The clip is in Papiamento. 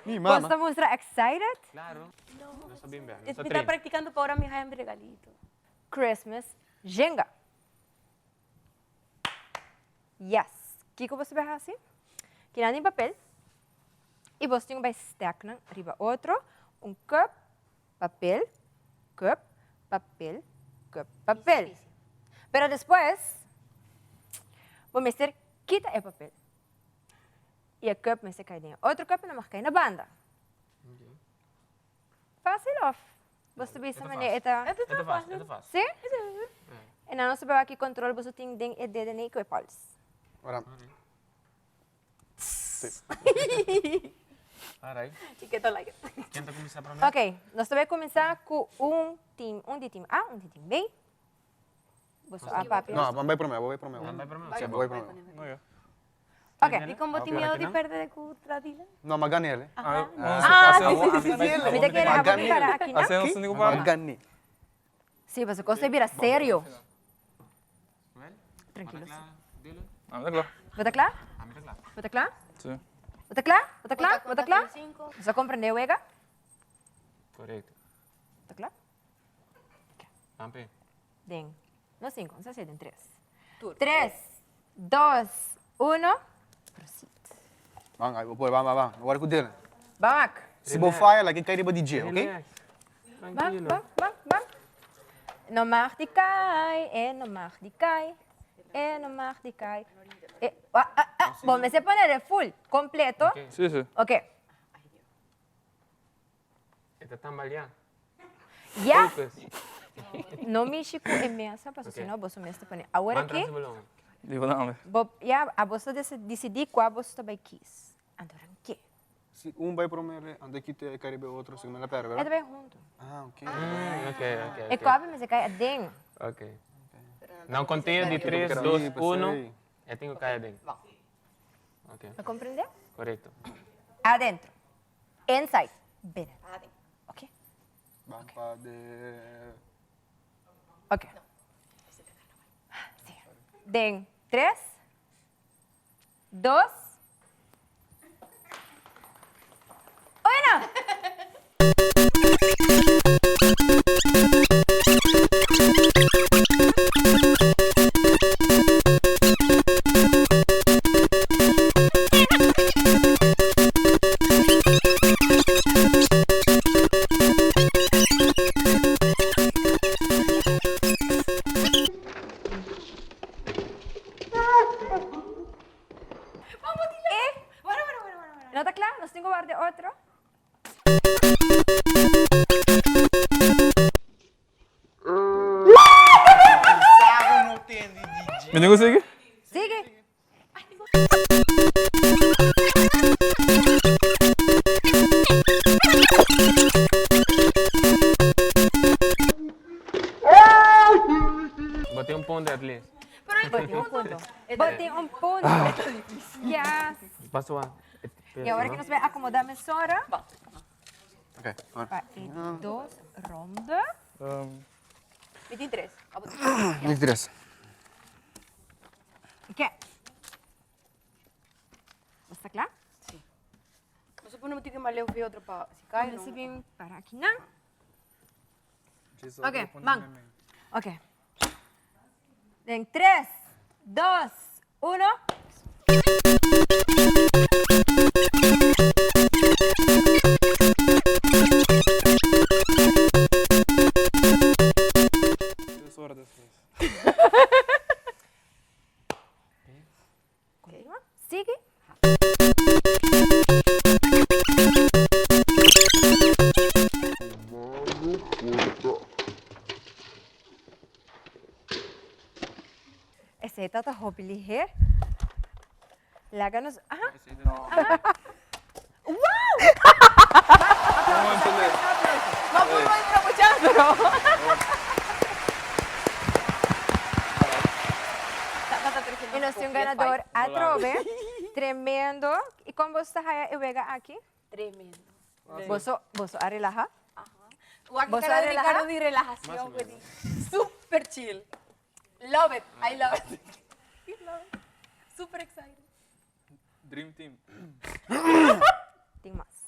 Mi mama. Bo ta mustra excited? Claro. Nos ta bin bek. Nos ta Mi ta train. practicando pa ora mi haya mi regalito. Christmas Jenga. Yes. Kiko bo ta bay haci? Kinan tin papel y bo tin ku bay stack nan riba otro. Un cup, papel, cup, papel, cup, papel. Pero despues bo mester kita e papel. Y e cup mester cay den e otro cup y nan mag cay na banda. Facil of Bo ta bisa manera e ta. E ta fácil, e ta fácil. Sí? En dan nos ta wak ki control boso tin den e dedenan ku e pols. Ora. Alright. Chiquito like it. Ken ta kuminsá promé? Ok, nos ta bai kuminsá ku un team, un di team A, un di team B. Boso a papia. No, ban bai promé, bo bai promé. Ban bai promé? Sí, bo bai promé. No, ya. Ok. Di kon bo tin miedo di perde ku Tradila? No, m'a gan'é. Ah, Ah, sí, sí, sí, sí. Mi ta kere abo bin para aki, no? Así nos tin ku para. M'a gan'é. Sí, pasobra kos ta bira serio. Tranquilo. Ami ta kla. Bo ta kla? Ami ta kla. Bo ta kla? Sí. Bo ta kla? Bo ta kla? Bo ta kla? Bo a komprendé wega? Korekto. Bo ta kla? Pampe. Den, no cinco, nos haci den tres. Tres, dos, uno, proceed. Ban, ay, bo por, ban, ban, ban. No wari ku Dylan. Ban wak. Si bo faya, laga e kai riba di dje, ok? Relax. Ban, Tranquilo. ban, ban, ban. No mag di kai, e no mag di kai, e no mag di kai. E, ah, ah, ah. Bo mester pone de full, completo. Ok. Sí, sí. Ok. E ta tambaleá. Ya. Focus. No mishi ku e mesa, pasobra si no boso mes ta pone. Awor Ban aki, tras di balon. Di balon. bo, ya, a boso disidí kua boso ta bai kis. Anto nan ke. Si un bai promé, anto e kita e kai riba e otro, si no la pèrdè, E ta bèrdat? bai huntu. Ah, ok. Ok, ok, E ok. kòpi mester kai aden. Ok. Na un konteo di tres, dos, Sí, uno, p'esei. e tin ku kai aden. Ok, A komprendé? korekto. Adentro. Inside. Binnen. Ok. Ban pa de. Ok. Sí. Den tres, dos, uno. No ta kla? Nos tin ku warda e otro. Mi tin ku sigui? Sigui. Bo tin un punto at least. Bo tin un punto. Bo tin un punto. Yes. Paso a. Y awor aki nos bai acomoda mesora. Ok, bueno. Pa e dos ronde. Mi tin tres. Abo tin. Mi tin tres. Ok. Bo sta kla? Sí. Bo sa pone un tiki mas leu fi otro pa si kai Bo no. si bin para aki nan. Ok, man. Ok. Den tres, dos, uno. Tres ora despues. Continua. Sigui. Esei ta ta hopi liher. Laga nos, aha. Aha. Wow! No por bai mira bo chance pero. Y nos tin un ganador atrobe. Tremendo. Y con boso ta haya e wega aki? Tremendo. Boso, boso a relaha? Wak Boso cara a di relaha? Ricardo di relajacion, pues di super chill. Love it, I love it. I love it. Super excited. Dream team. Tin mas.